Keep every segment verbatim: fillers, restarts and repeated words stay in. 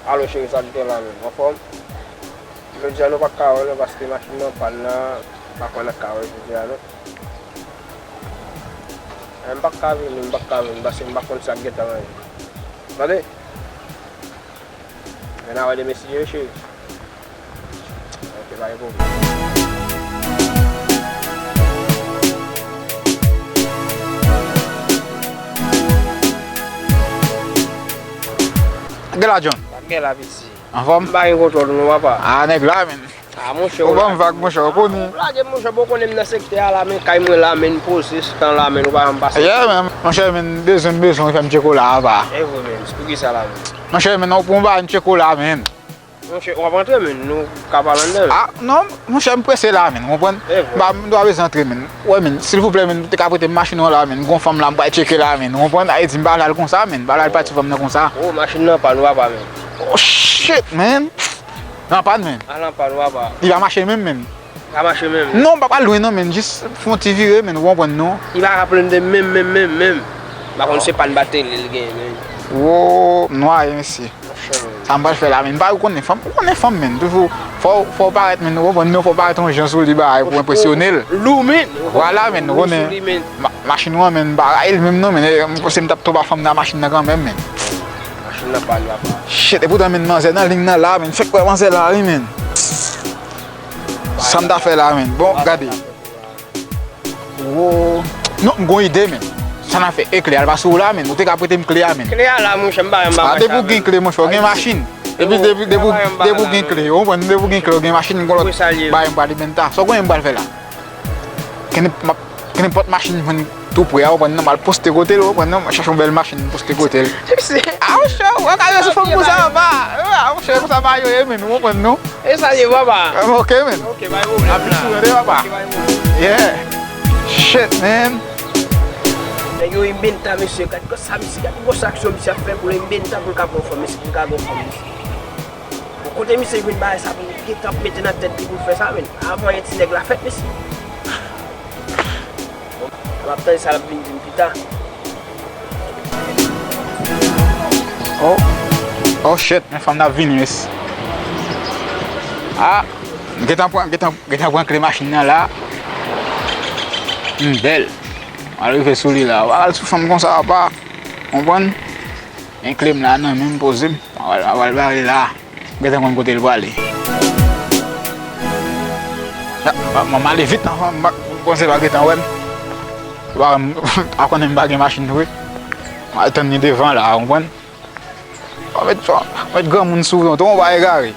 Alo cheri, sa k gen la menm? Anfòm? Jodi a nou pa t ka wè non, paske machin nan pàn la, m pa kwè n ap ka wè jodi a non. Eh, m p ap ka vini, m p ap ka vini, paske m pa konn sa k gentan rive. Tande? Men n a wè demen si Dye vle cheri. Ok, pa gen pwoblèm. Gen la, John. Sa k gen la, piti? Anfòm? M pa gen kontwòl ou non, papa. Ah, nèg la, menn. Ah, monchè, ou ban m vag, monchè, ou konnen. Ou lage m, monchè, bon, ou konnen m nan sektè a la, men kay mwen la, men m poze, se tan la, men ou pa janm pase. Yeah, men, monchè, men, bezwen m bezwen w fè m tcheko la, apa. E vre, men, se pou ki sa la, men? Monchè, men, ou pou m ba m tcheko la, men. Monchè, w ap antre, men, nou ka pale anndan, men. Ah, non, monchè, m prese la, men, ou konprann? E vre. M pa, m dwa bezwen antre, men. Wè, men, silvouplè, men, ou te ka prete m machin ou an la, men, gon fanm la, m pral tcheke la, men, ou konprann? Ayiti, m pa al konsa, men, m pa al pati fanm nan konsa. Oh, machin nan pa nou, apa, men. Oh, shit, man. Nan pàn, men. Al nan pàn, papa. Li pa mache menm, men. Pa mache menm. Non, pa, pa lwen, non, men. Jis fè yon ti vire, men. Ou konprann, non? Li pa ka plenn de menm, menm, menm, menm. M pa konn se pàn bateri li gen, men. Wo, m nwaye, mesye. Monchè, men. Sa m pral fè la, men. M pa konnen fanm, ou konnen fanm, men. Toujou, fò, fò w parèt, men. Ou konprann, non, fò w parèt yon jan sou li, bagay, pou enpresyone l. Lou, men. Vwala, men, ou konnen. Ma-, machin ou an, men, m pa rayi l menm, non, men. E, m panse m t ap tonbe a fanm nan machin nan kanmenm, men. Machin nan pa l, papa. Shit, epoutan, men, manzè nan liy nan la, men. Fèk wè manzè la, wi, men. Sa m ta fè la, men. Bon, gade. Wo. Non, m gon ide, men. Sa n a fè, e kle a l pa sou ou la, men. Ou te ka prete m kle a, men. Kle a la, monchè, m pa, m pa. Ah, depi w gen kle, monchè, w gen machin. Depi, depi, depi, depi w gen kle, ou konprann, depi w gen kle, w gen machin, gon lòt bagay m pral inventa. Sa w konnen m pral fè la? Kenenpòt machin m jwenn tou pre a, ou konprann, non, m al poste kote l, ou konprann, non, m chache yon bèl machin, m poste kote l. Ah, monchè, ou ka jwe sou fanm konsa, papa. Ah, monchè, konsa pa yo ye, men, ou konprann, non? E sa ye, papa. Ah, ok, men. Ok, pa gen pwoblèm la. Happy together, papa. Ok, pa gen pwoblèm. Yeah. Shit, man. Nèg yo inventa, mesye, gad sa, misye, gad gwòs aksyon misye ap fè pou l inventa pou l ka pran fanm, mesye, pou l ka gon fanm, mesye. Bon, kote misye jwenn bagay sa pou l gentan ap mete nan tèt li pou l fè sa, men? Avan yon ti nèg la fèt, mesye. Bon, m ap tande sa l ap vin di m pita. Oh. Oh, shit, men fanm nan ap vini, mesye. Ah, m gentan pran, gentan, gentan pran kle machin nan la. M bèl. M al rive sou li la. Ou pa al sou fanm konsa, apa. Konprann? Men kle m la nan men m, poze m. M a pral, m a pral bare la. M gentan konn kote l prale. M a, m a, m ale vit anvan, m pa, m panse l pa gentan wè m. Ou pa, ou pa konnen m pa gen machin vre. M al tann li devan la, ou konprann? Ou met, ou met granmoun sou ou, tonton, ou pa egare.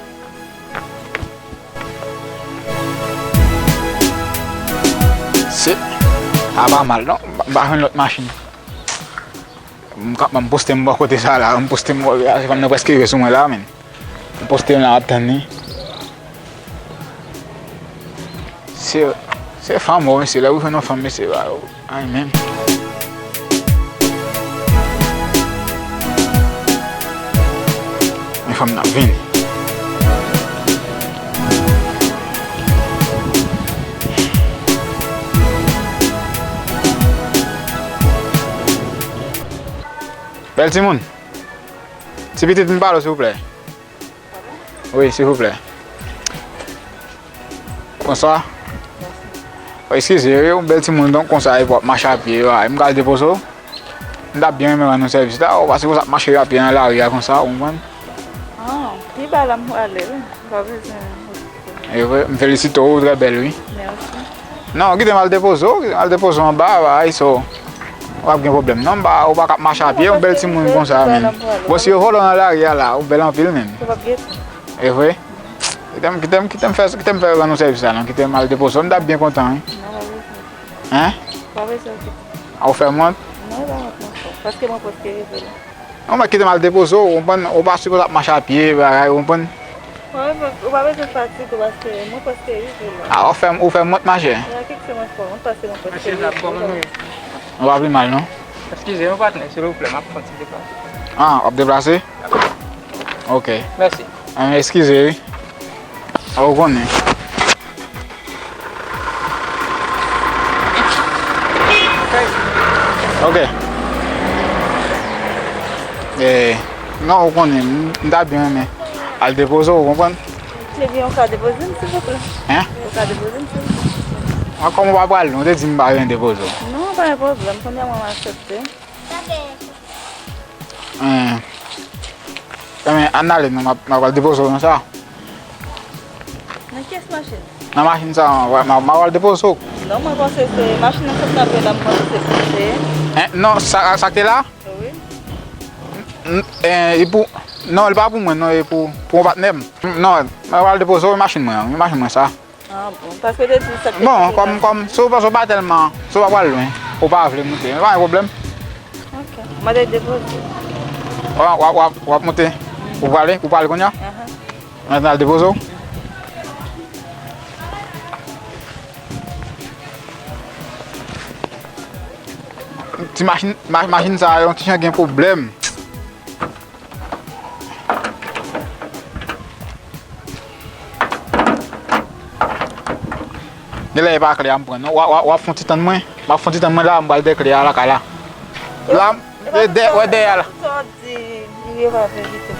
Se, sa pa mal, non? M pa, m pa jwenn lòt machin. M ka, m poste m bò kote sa la, m poste m bò, se fanm nan prèske rive sou mwen la, men. M poste m la, m ap tann li. Se, se fanm, wi, mesye, lè ou jwenn yon fanm, mesye, ba, ay, men. Men fanm nan ap vini. Bèl timoun. Ti pitit, m pale w, silvouplè. Wi, silvouplè. Bonswa. Eskize, wi, yon bèl timoun, donk, konsa, epi w ap mache a pye, wi, m ka al depoze w? M t ap byen renmen rann ou sèvis la, ou pa sipoze ap mache a pye nan lari a konsa, ou konprann? Ah, pi ba la m prale, wi. Pa bezwen. E vre, m felisite w, ou trè bèl, wi. Mèsi. Non, kite m al depoze w, kite m al depoze w anba, bagay, so, w ap gen pwoblèm. Non, m pa, ou pa ka ap mache a pye, yon bèl timoun konsa, men. Bon, si yo vòlè w nan lari a la, ou bèl anpil, men. Ou p ap gete. E vre? Kite m, kite m, kite m fè, kite m fè rann ou sèvis la, non, kite m al depoze w, m t ap byen kontan, wi. Non, pa bezwen. Hein? Pa bezwen kite. A, ou fè m wont? Non, e pa wont, non, frè. Paske mwen prèske rive la. Non, men kite m al depoze w, ou konprann, ou pa sipoze ap mache a pye, bagay, ou konprann? Ou pa bezwen fatige w paske mwen prèske rive la. A, ou fè m, ou fè m wont, machè. Mwen kite mwen fò, mwen pase mwen prèske rive la. Machè, n ap kòman nou ye? Nou pa pi mal, non? Eskize nou, patnè, silvouplè, m ap fè yon ti deplase. A, w ap deplase? Ok. Mèsi. A, eskize, wi. A, ou konnen. Ok. Eh, non, ou konnen, m, m ta byen renmen. Al depoze w, ou konprann? Ebyen, ou ka depoze m, silvouplè? Hein? Ou ka depoze m, silvouplè? Mwen, kòm ou pa pral, ou te di m pa gen depoze w. Non, pa gen pwoblèm. Kounye a mwen aksepte. Hein. Ebyen, ann ale, non, m ap, m ap al depoze w nan sa. Nan kiyès machin? Nan machin sa, m, m, m ap al depoze w. Non, mwen panse se machin nan sot nan la, m panse se pou se. Hein? Non, sa, sa k te la? Wi. N-, eh, e pou, non, li pa pou mwen, non, e pou, pou yon patnè m. Non, mwen pral depoze w, machin mwen an, machin mwen sa. Ah bon, paske te di sa te Bon, kòm, kòm, si w pa, si w pa tèlman, si w pa pral lwen, ou pa vle moute, pa gen pwoblèm. Ok, mwen te depoze. W ap, w ap, w ap, w ap moute, ou prale, ou prale kounye a? Ahan. Mwen al depoze w. Ti machin, ma-, machin sa a, yon ti jan gen pwoblèm. Genlè e pa kle a m pran, non. W a, w a, w ap fè yon ti tann mwen. M ap fè yon ti tann mwen la, m pral dèyè kle a lakay la. La, m, e dè, wè dèyè a la. Sa w di, li pa verite.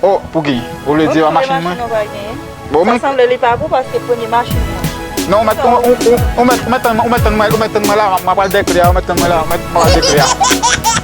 Oh, pou ki? Ou vle di e pa machin mwen? Machin ou pa genyen. Bon, sa sanble li pa pou paske premye machin mwen. Non, ou mèt, ou, ou, ou, ou mèt, ou mèt tann mwen, ou mèt tann mwen, ou mèt tann mwen la, m ap pral dèyè kle a, ou mèt tann mwen la, m ap pral dèyè kle a.